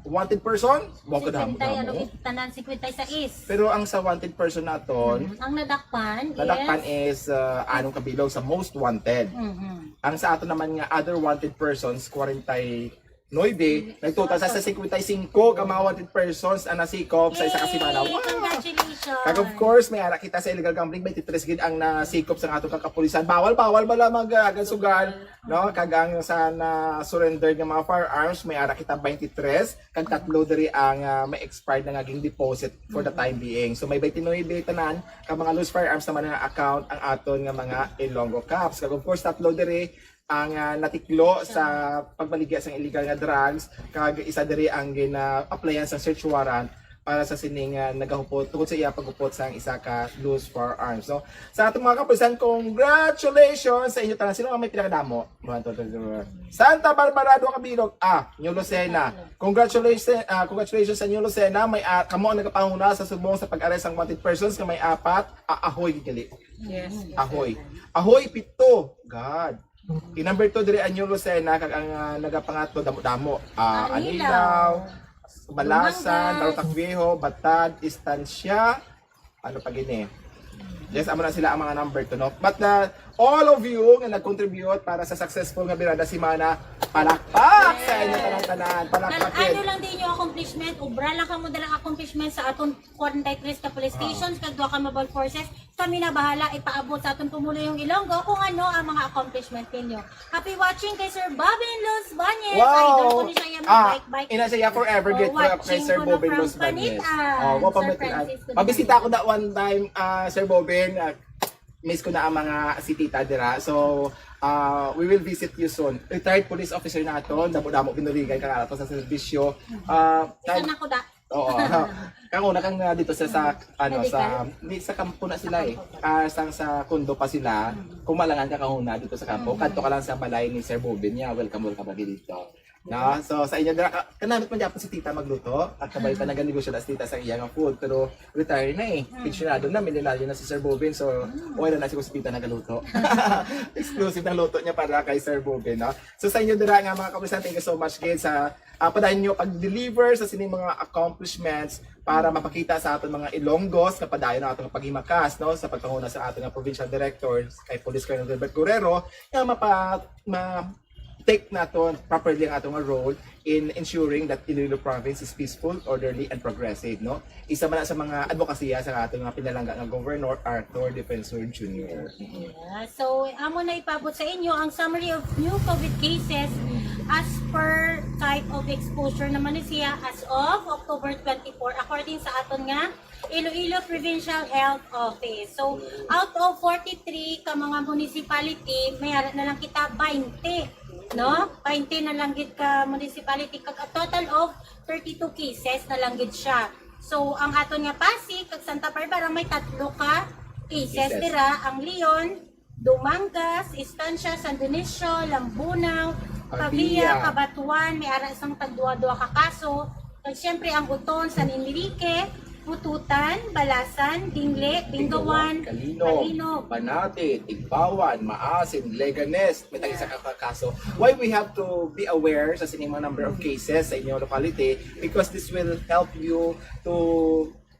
wanted person. Wa ka damo, Fifty, ano, damo. Tanan fifty-six. Pero ang sa wanted person naton, Ang nadakpan, nadakpan yes. is uh, anong kabilog sa most wanted. Mhm. Ang sa ato naman nga other wanted persons, forty-nine, nagtotal sa fifty-five ka mga wanted persons ang nasikop sa isa ka semana. Yay! Wow! Congratulations! Kag of course, may ara kita sa illegal gambling, twenty-three gid ang nasikop sa atong kakapulisan. Bawal, bawal bala mag uh, sugal, no? Kag ang sa na surrender nga mga firearms, may ara kita twenty-three, kag tatlo diri ang uh, may expired na nga ging deposit for the time being. So may twenty-nine tanan ka mga loose firearms naman nga account ang aton nga mga Ilonggo Cops. Kag of course, tatlo diri ang ah, natiklo sa pagbaligya sang illegal nga drugs, kag isa diri ang gina-applyan sa search warrant para sa sining ah, nagahupot tungod sa iya paghupot sang isa ka loose firearms, no? Sa atong mga kapulisan, congratulations sa inyo tanan. Sino ang may pinakadamo? One, two, three, four. Santa Barbara, duha ka bilog. Ah, New Lucena. Congratulations, ah, congratulations sa New Lucena. May ah, kamo ang nagapanguna sa subong sa pag-arrest sang wanted persons nga may apat. Ah, ahoy, gali. Yes. Ahoy. Ahoy, pito. God. Kay number two diri ang New Lucena, kag ang ah, nagapangatlo damo-damo. Ah, Anilao. Anilao, Balasan, Dumangas. Barutang Viejo, Batad, Estancia. Ano pa gini? Yes, amo na sila ang mga number two, no? But uh, all of you nga nag-contribute para sa successful nga Birada Semana, palakpak sa inyo tanan-tanan. Kal Palakpak ano lang din yung accomplishment, ubra lang kamo dalang accomplishment sa aton forty-three ka police Ah. stations, kag duha ka mobile forces, kami na bahala ipaabot sa aton pumuluyong Ilonggo kung ano ang mga accomplishment ninyo. Happy watching kay Sir Bobin Los Bañez. Wow! Idol ko ni siya yung Ah, bike-bike. Ina siya forever Oh, grateful ako kay watching Sir ko na Bobin from Los Bañez. Panitan. Oh, wa pa Sir mo tinan. Francisco Mabisita ako that one time, ah, Sir Bobin. Ah, miss ko na ang mga si Tita dira. So, ah, we will visit you soon. Retired police officer na ato, damo-damo binuligay kang ato sa serbisyo. Ah, Isa na ko da. Oo. Kang una kang ah, dito sa, sa ano, sa, di, sa kampo na sila eh. Ah, sa, sa condo pa sila. Kumalangan ka kahuna dito sa kampo. Kadto ka lang sa balay ni Sir Bobin niya. Welcome, welcome lagi dito. No? So, sa inyo, dira, ah, kanamit man gyapon si Tita magluto. At kabay pa naganegosyo na si Tita sa iya nga food. Pero retire na eh. Pensionado na, milyonaryo na si Sir Bobin. So, okay na na siguro si Tita nagaluto. Exclusive ng luto niya para kay Sir Bobin, no? So, sa inyo, dira nga mga kapisan, thank you so much, gid, sa ah, padayon nyo pag-deliver sa sining mga accomplishments para mapakita sa aton mga Ilonggos nga padayon ang aton paghimakas, no, sa pagpanguna sa aton nga provincial director kay Police Colonel Gilbert Guerrero nga mapa ma take naton properly ang aton nga role in ensuring that Iloilo province is peaceful, orderly, and progressive, no? Isa man na sa mga advokasya sa aton nga pinalangga nga Governor Arthur Defensor Junior. Yeah. So, amo na ipabot sa inyo ang summary of new COVID cases as per type of exposure naman ni siya as of October twenty-four, according sa aton nga Iloilo Provincial Health Office. So, out of forty-three ka mga municipality, may ara na lang kita twenty, no? Twenty na lang gid ka municipality, kag a total of thirty-two cases na lang gid siya. So, ang aton nga Pasig kag Santa Barbara may tatlo ka cases. Cases. Dira, ang Leon, Dumangas, Estancia, San Dionisio, Lambunao, Pavia, Pavia. Cabatuan, may ara sang tagduwa-duwa ka kaso. Kag siyempre ang Oton, San Enrique, Bututan, Balasan, Dingle, Bingawan, Bingawan, Calinog, Calinog. Banate, Tigbawan, Maasin, Leganes, may tag-isa ka kaso. Why we have to be aware sa sining mga number of cases sa inyong locality? Because this will help you to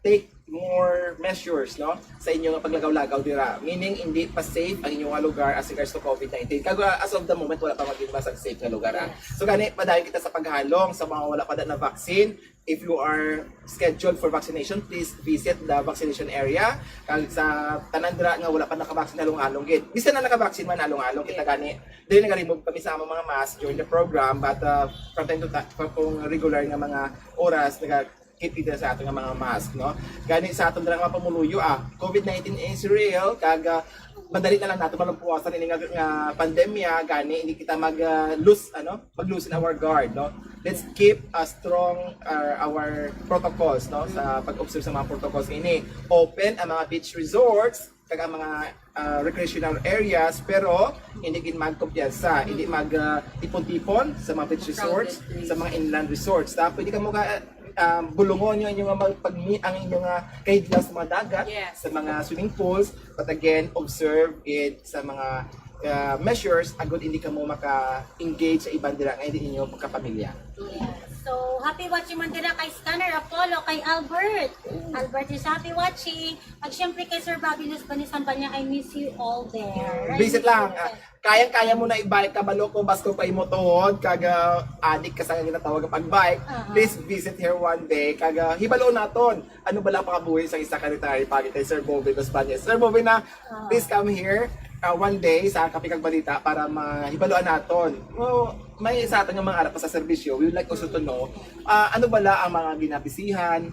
take more measures, no, sa inyo nga paglagaw-lagaw dira. Meaning, hindi pa safe ang inyong nga lugar as regards to COVID nineteen. Kag, uh, as of the moment, wala pa maging basag safe nga lugar, ah. So, gani, padayon kita sa paghalong sa mga wala pa na vaccine. If you are scheduled for vaccination, please visit the vaccination area. Kag sa tanan dira nga wala pa nakabaksin, halong-halong gid. Bisan na nakabaksin man, halong-halong kita gani. Dili nag-remove kami sa among mga mask during the program, but, uh, from time to time, kung regular nga mga oras, naga-keep kita sa aton nga mga mask, no? Gani sa aton dira nga pumuluyo, ah, COVID nineteen is real, kag, ah, madali na lang nato malampuasan ini nga, nga pandemya, gani hindi kita mag, ah, lose, ano, mag-loosen our guard, no? Let's keep, ah, strong, ah, our protocols, no, sa pag-observe sa mga protocols ini. Open ang mga beach resorts kag ang mga, ah, recreational areas, pero hindi gid magkumpiyansa, hindi mag, ah, tipon-tipon sa mga beach resorts, sa mga inland resorts. Ta pwede kamo ka, ah, bulungon yung inyong mag, pag ang inyong, ah, kahidlaw sa mga dagat, yes, sa mga swimming pools, but again, observe it sa mga, ah, measures agud hindi kamo maka-engage sa iban dira nga hindi ninyo pagkapamilya. Yes. So, happy watching man dira kay Scanner Apollo, kay Albert. Albert is happy watching. At syempre kay Sir Bobby Luz Banisan Banya, I miss you all there. Visit lang. Ah, kayang-kaya mo na i-bike, kabalo ko, basko pa imo tuhod, kag, ah, adik ka sa ginatawag nga pag-bike. Aha. Please visit here one day. Kag, ah, hibalo naton, ano bala ang pakabuhi sa isa ka retired pagi kay Sir Bobby Luz Banya. Sir Bobby na, ah, please come here, ah, one day sa Kape kag Balita para mahibaluan naton. Well, may sa aton nga mga ara pa sa serbisyo, we would like also to know, ah, ano bala ang mga ginabisihan?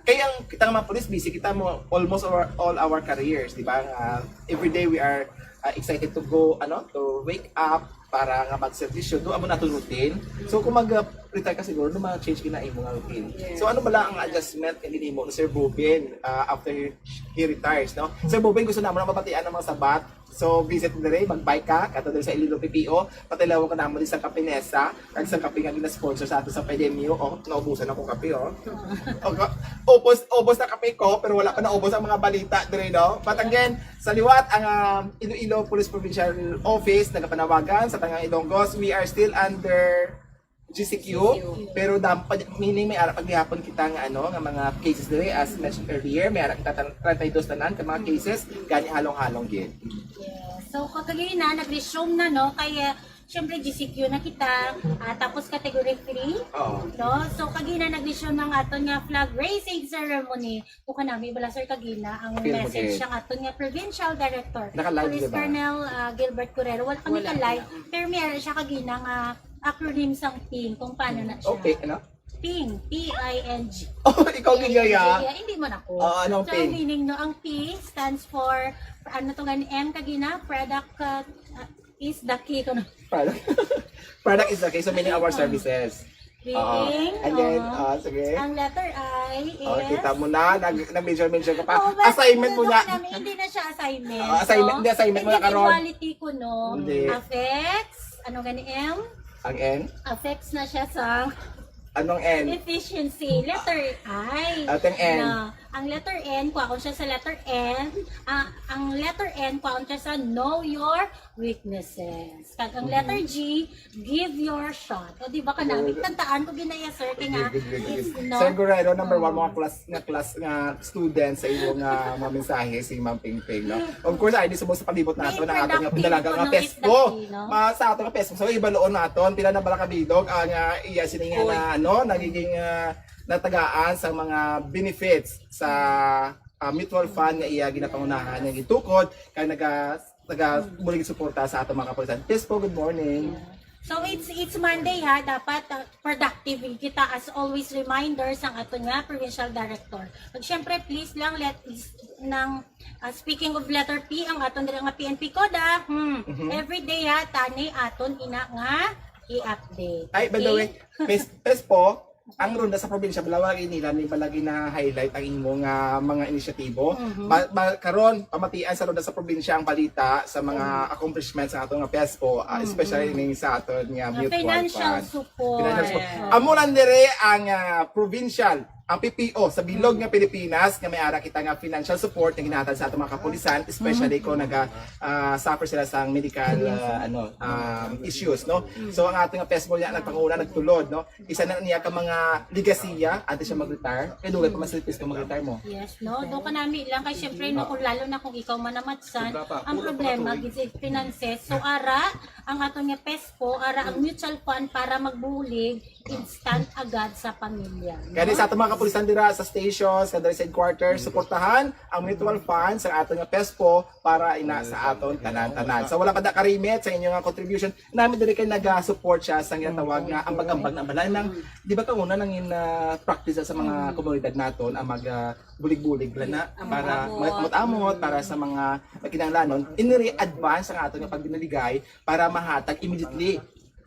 Kaya ang kita nga mga pulis, busy kita mo almost our, all our careers, di ba? Ah, every day we are, ah, excited to go, ano, to wake up para nga magserbisyo. Do amo nato routine. So kung mag, ah, retire ka siguro, no, ma-change gina imo nga routine. Yes. So ano bala ang adjustment nga ginhimo ni Sir Bobin, ah, after he, he retires, no? Sir Bobin, gusto naman ang mabatian ng mga sabat. So visit diri, mag-bike ka, kato diri sa Iloilo P P O, patilawon ka naman din sa Kape Nesa, kag sa kape nga gina-sponsor sa ato sa P D M U. Oh, naubusan ako kape, oh. Okay, ubos, ubos na kape ko, pero wala pa naubos ang mga balita diri, no? But again, sa liwat ang, ah, Iloilo Police Provincial Office nagapanawagan sa tanang Ilonggos, we are still under G C Q, pero dapat, meaning may ara pa gihapon kita nga, ano, nga mga cases diri, as mentioned earlier, may ara kita tan-, treinta y dos tanan ka mga cases, gani halong-halong gid. Yes. So, kagina, nag-resume na, no? Kaya, syempre, G C Q na kita, ah, tapos category three, Oo. No? So, kagina, nag-resume ang aton nga flag raising ceremony. Kung kanami, bala, sir, kagina, ang Appeal mo, message Kate. Siyang aton nga provincial director, Naka-live, Police di ba? Colonel, ah, Gilbert Correro. Wala kami Wala, ka-live, wala. Pero may ara siya kagina nga acronym sang ping kung paano na siya. Okay, ano? Ping, P I N G. Oh, ikaw gid ya. Yeah, hindi man ako. Ah, anong So, Ping? Meaning, no, ang P stands for, ano to, gan M kagina, product uh, uh, is the key. Kuno. Product. Product is the key, so meaning our services. Ping, Oo. And then, uh, ah, sige. Ang letter I is... Oh, kita mo na, nag, nag-major-major ka pa. Oh, but Assignment mo ano na. Namin, hindi na siya assignment. Ah, assignment, no? hindi, assignment mo na karon. Individuality ko, no? Hindi. Affects, ano gani M? Ang N? Affects na siya sa... Anong N? Efficiency. Letter I. At ang N? Na, ang letter N, kuhaon siya sa letter N. Ah, ang letter N, kuhaon siya sa know your weaknesses. Kag ang letter G, give your shot. O, di ba ka namin? Tantaan ko ginaya, sir, kay nga, Good, good, good, it's good. not... Sir Guerrero, number one mga class nga class nga student sa iyong uh, mga mensahe si Ma'am Pingping, no? Of course, ay di subong sa palibot nato May na ato nga productive pinalaga ko nga no, pespo. Isdaki, no? Ma, sa ato nga pespo, so ibaluon naton pila na bala ka bilog ang uh, iya sini nga Oy. Na, ano, nagiging uh, natagaan sa mga benefits sa uh, mutual fund nga iya ginapangunahan nga gitukod kay naga naga bulig suporta sa ato mga kapulisan. Pespo, good morning. So it's it's Monday ha, dapat uh, productive kita as always reminder sang ato nga provincial director. Pag syempre please lang let is- nang uh, speaking of letter P ang aton dira nga P N P code ah. Hmm. Mhm. Every day ha tani aton ina nga i-update. Ay, by the Okay? way, pes, pespo, ang ronda sa probinsya, bala wala nila ni bala gina-highlight ang imo nga mga inisyatibo. Mhm. Ba, ba, karon pamatian sa ronda sa probinsya ang balita sa mga accomplishments sa ato nga pespo, ah, Mhm. especially ning sa aton nga Uh, mutual financial fund. support. Financial support. Yeah. Amo lang dire ang ah, provincial, ang P P O sa bilog nga Pilipinas nga may ara kita nga financial support nga ginahatag sa atong mga kapulisan, especially kung naga ah, suffer sila sa medical ah, ano um, issues, no? So ang ating pespo niya nagpanguna nagtulod, no? Isa na niya ka mga legasiya antes siya mag-retire. Kay dugay pa man si pespo mag-retire mo. Yes, no? Do ka nami lang kay syempre no kung lalo na kung ikaw man namatsan, Sobra pa. ang Kulang pa problema katuig. gid sa finances. So ara ang aton nga pespo, ara ang mutual fund para magbulig instant agad sa pamilya. No? Kaya sa atong mga kapulisan dira sa stations, sa sa headquarters, suportahan ang mutual fund sa aton nga pespo para ina sa aton tanan-tanan. So wala pa da karimit sa inyo nga contribution. Nami diri kay naga-support siya sa ginatawag nga ambag-ambag na bala nang di ba kauna nang in ah, practice sa mga komunidad naton ang mag ah, bulig-bulig lang na Ang para amot. mag-amot-amot para sa mga nagkinahanglanon, iniri advance ang aton nga pagdinaligay para mahatag immediately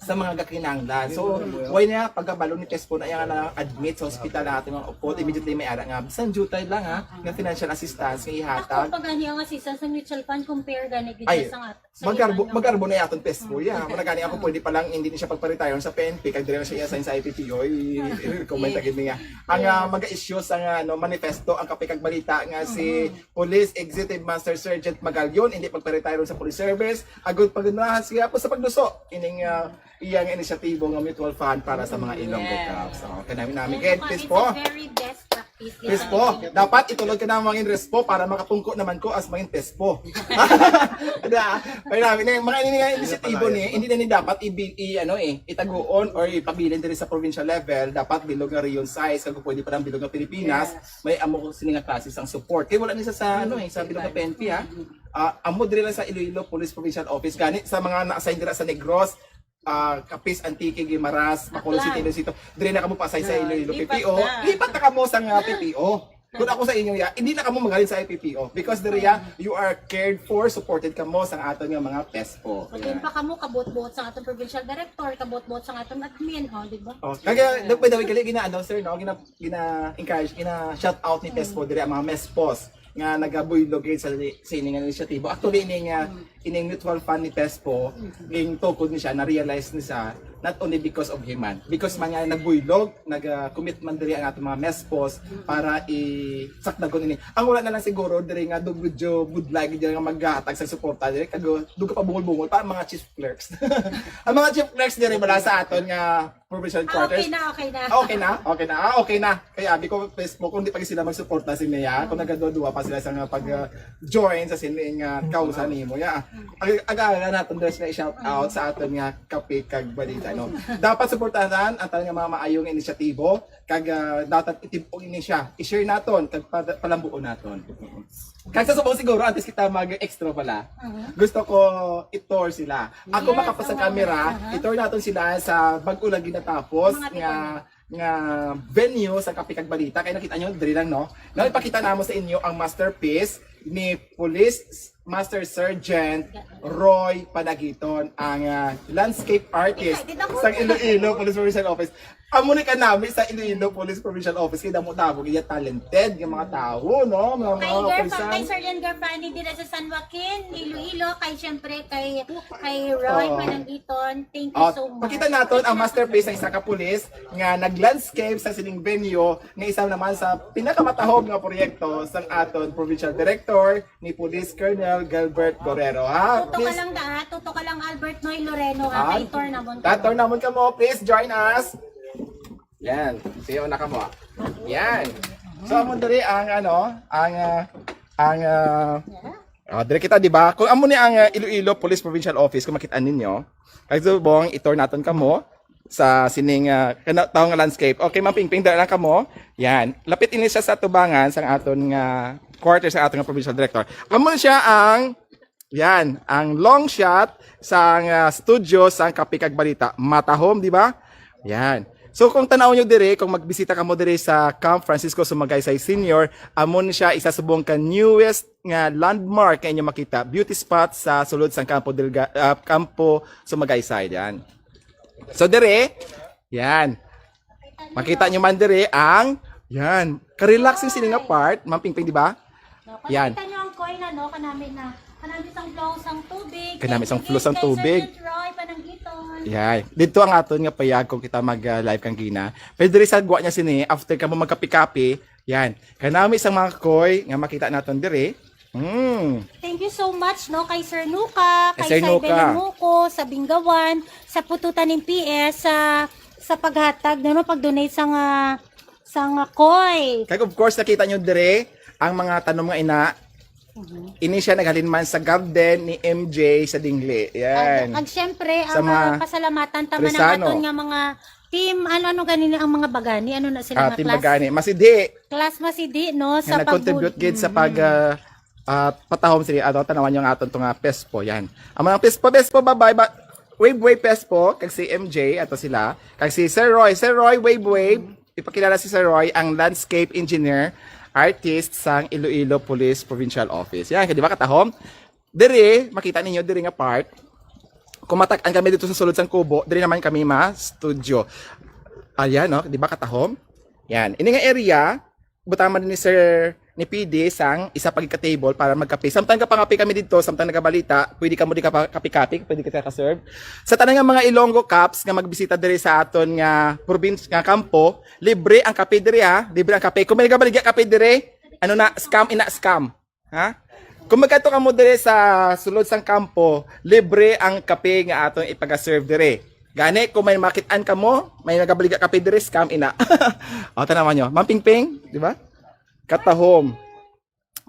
sa mga gakinahanglan. So, why niya pagkabalo ni Pespo na iya na admit sa hospital na ating mga upod, immediately may ara nga bisan jutay lang ha, nga financial assistance nga Ako ihatag. Pag gani ang assistance sa mutual fund, compare gani gid Ay, sa nga sa Magarbo, ilang magarbo na yaton pespo ya. Mura gani ako pwede pa lang hindi ni siya pagpa-retire sa P N P kag diri na siya i-assign sa I P P O. I-recommend Yes. agad niya. Ang ah, mag-issue sa nga ano, manifesto ang Kape kag Balita nga si Police Executive Master Sergeant Magalion hindi pagpa-retire sa police service. Agud pagunahan siya po sa pagduso ining ah, iyang inisyatibo nga mutual fund para sa mga Ilonggo Yes. Cops. So, kanami nami Yes, gid it's pespo. a very best practice. Pespo, dapat itulod ka na ang mga respo para makapungko naman ko as mga pespo. Ada, pero namin na yung mga ini nga inisyatibo ni, hindi na ni dapat ibi, i, ano eh, itaguon or ipabilin diri sa provincial level, dapat bilog nga Region sais, kag pwede pa lang bilog nga Pilipinas, may amo ko sini nga klase sang support. Kay wala ni sa, sa ano eh, sa bilog nga P N P ha. Ah, amo diri lang sa Iloilo Police Provincial Office gani sa mga na-assign dira sa Negros, ah, Capiz, Antique, Guimaras, Bacolod City, Aklan. Iloilo City. Diri na kamo pa sa Ah, Iloilo lipat P P O. na. Lipat na kamo sa nga P P O. Kung ako sa inyo ya, hindi na kamo magaling sa I P P O because diri ya, you are cared for, supported kamo sa aton nga mga pespo. Pagin pa kamo, kabuot-buot sa aton provincial director, kabuot-buot sa aton admin, oh, di ba? Oh, kaya, by the way, gali gina ano sir no, gina gina encourage, gina shout out ni Pespo diri ang mga mespos nga nagabuylog gid sa sa ining inisyatibo. Actually ining uh, ining mutual fund ni Pespo ging tukod ni siya, na realize ni siya not only because of him man, because man nga nagbuylog, nag uh, commitment diri ang ato mga mespos para i sakdagon ini. Ang wala na lang siguro diri nga dug medyo budlay gid nga maghatag sa suporta diri kag uh, dug pa bungol-bungol pa ang mga chief clerks. Ang mga chief clerks diri wala sa aton nga provincial Ah, quarters. okay na, okay na. Ah, okay na? Okay na. Ah, okay na. Kaya abi ko Facebook kung di pa sila magsuporta si Mia, kung nagaduwa-duwa pa sila sa nga pag uh, join sa sining uh, kausa nimo ya. Ag aga natin dres na shout out sa aton nga kape kag balita no. Dapat suportahan ang tanan nga mga maayong inisyatibo kag uh, dapat itibong ini siya. I-share naton kag pa- palambuon naton. Kag sa subong siguro antes kita mag-extra pala. Gusto ko i-tour sila. Ako Yes, makapasa oo. Camera, Aha. i-tour naton sila sa bag-o lagi natapos Mga nga nga venue sa Kape kag Balita. Kay nakita nyo, diri lang, no? Now, ipakita namo sa inyo ang masterpiece ni Police Master Sergeant Roy Panagiton, ang ah, landscape artist sa Iloilo Police Provincial Office. Amo ni kanami sa Iloilo Police Provincial Office, kay damo-damo gid talented nga mga tawo, no? Mga, kay mga Girl Fan, kay Sir Ian Girl Fan, dira sa San Joaquin, Iloilo, kay syempre kay kay Roy Panagiton. Thank you so much. Pakita naton ang masterpiece sa isa ka pulis nga nag-landscape sa sining venue nga isa naman sa pinakamatahog nga proyekto sang aton provincial director ni Police Colonel Gilbert Guerrero, ha? Tuto ka lang da, tuto ka lang, Albert Noy Loreno, ha? Kay tour namon ka. Tour namon ka mo, please join us. Yan. Sayaw na ka mo. Yan. So, amo diri ang ano, ang ah, ang ah, oh, diri kita, di ba? Kung amo ni ang ah, Iloilo Police Provincial Office, kung makita ninyo, kag subong i-tour naton kamo sa sining ah, kana tawo nga landscape. Okay, Ma'am Pingping, dala lang kamo. Yan. Lapit ini siya sa tubangan sang aton nga quarter sa aton nga provincial director. Amo siya ang yan, ang long shot sang ah, studio sang Kape kag Balita. Matahom, di ba? Yan. So kung tanaw nyo dire, kung magbisita kamo dire sa Camp Francisco Sumagaysay Senior, amo ni siya isa subong ka newest nga landmark nga inyo makita, beauty spot sa sulod sang Campo Delga, ah, Campo Sumagaysay. Yan. So dire, yan. Makita nyo man dire ang, yan. Ka-relaxing sini nga part, Ma'am Pingping, di ba? Yan. Kita nyo ang koi na, no? Kanami na. Kanami sang flow sang tubig. Kanami sang flow sang tubig. Kay Sergeant Roy Panangiton. Yan. Dito ang aton nga payag kung kita mag-live kang gina. Pero diri sa gwa niya sini, after ka mo magkapi-kapi, yan. Kanami sang mga koi nga makita naton diri. Mm. Thank you so much, no, kay Sir Nuka, kay Sir Nuka, Muko, sa Bingawan, sa Pututan ng P S, sa, sa paghatag, no, no, pag-donate sa nga, sa nga koi. Kag of course, nakita nyo dire ang mga tanom nga ina. Mhm. Ini siya naghalin man sa garden ni M J sa Dingli. Yan. Ag, ag syempre, sa ang mga ah, pasalamatan taman ang Rizano. Aton nga mga team, ano, ano ganini ang mga bagani? Ano na sila ah, nga team class? Bagani. Masidi. Class Masidi, no? Nga sa nag-contribute gid sa pag ah, ah, patahom sila ato, tanawan nyo nga aton to nga Pespo, yan. Ang mga Pespo, Pespo, babay, ba, Wave Wave Pespo, kag si M J, ato sila. Kag si Sir Roy, Sir Roy, Wave Wave. Ipakilala si Sir Roy, ang landscape engineer, artist sang Iloilo Police Provincial Office. Yan, di ba katahom? Diri, makita ninyo, diri nga part. Kung matak-an kami dito sa sulod sang kubo, diri naman kami ma-studio. Ayan, no? Di ba katahom? Yan. Ini nga area, butang man ni Sir ni P D sang isa pa gid ka table para magkape. Samtang kapangape kami didto, samtang nagabalita, pwede kamo di ka pa kape-kape, pwede kita ka-serve. Sa tanan nga mga Ilonggo Cops nga magbisita diri sa aton nga probinsya nga kampo, libre ang kape diri ha, libre ang kape. Kung may nagabaligya kape diri, ano na, scam ina, scam. Ha? Kung magkadto kamo diri sa sulod sang kampo, libre ang kape nga aton ipaga-serve diri. Gani, kung may makit-an kamo, may nagabaligya kape diri, scam ina. O, tanawan nyo. Ma'am Pingping, di ba? Katahom.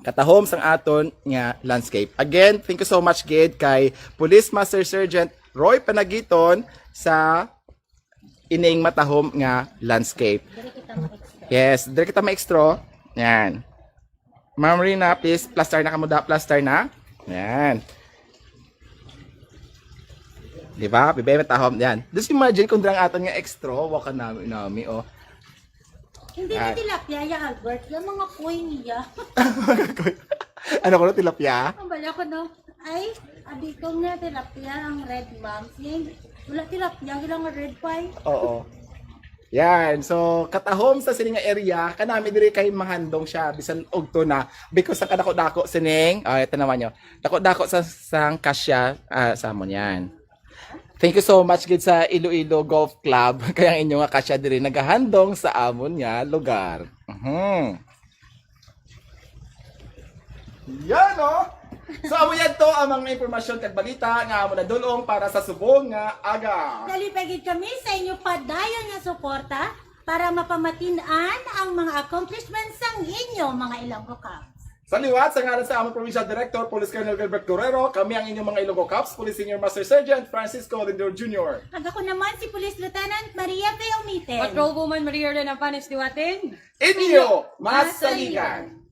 Katahom sang aton nga landscape. Again, thank you so much gid kay Police Master Sergeant Roy Panagiton sa ining matahom nga landscape. Yes, diri kita ma-extra. Yan. Ma'am Rina, please, plaster na kamo da, plaster na. Yan. Di ba? Bibay matahom. Yan. Just imagine kung dira ang aton nga extra, wa ka nami, nami, oh. Hindi na tilapia, ya, Albert. Yung mga koi niya. Ano ko na, tilapia? Ang bala ko, no? Ay, abi ko nga tilapia ang red, ma'am. Sige, wala tilapia, ilang red pie. Oo. Yan. So, katahom sa sini nga area, kanami diri kay mahandong siya, bisan ugto na. Because sa kadako-dako sining, ah, ito naman nyo. Dako-dako sa sang kasya, ah, sa amon yan. Thank you so much gid sa Iloilo Golf Club. Kay ang inyo nga kasya diri nagahandong sa amon nga lugar. Mhm. Yan, oh! So, amo yan to ang mga impormasyon kag balita nga amo nadulong para sa subong nga aga. Nalipay gid kami sa inyo padayon nga suporta para mapamatin-an ang mga accomplishments sang inyo mga Ilonggo Cops. Sa liwat, sa ngalan sa among Provincial Director, Police Colonel Gilbert Guerrero, kami ang inyong mga Ilonggo Cops, Police Senior Master Sergeant Francisco Lindor Junior. Kag ako naman si Police Lieutenant Maria Faye Umite. Patrol Woman Maria Elena Panes Diwatin. Inyo, masaligan.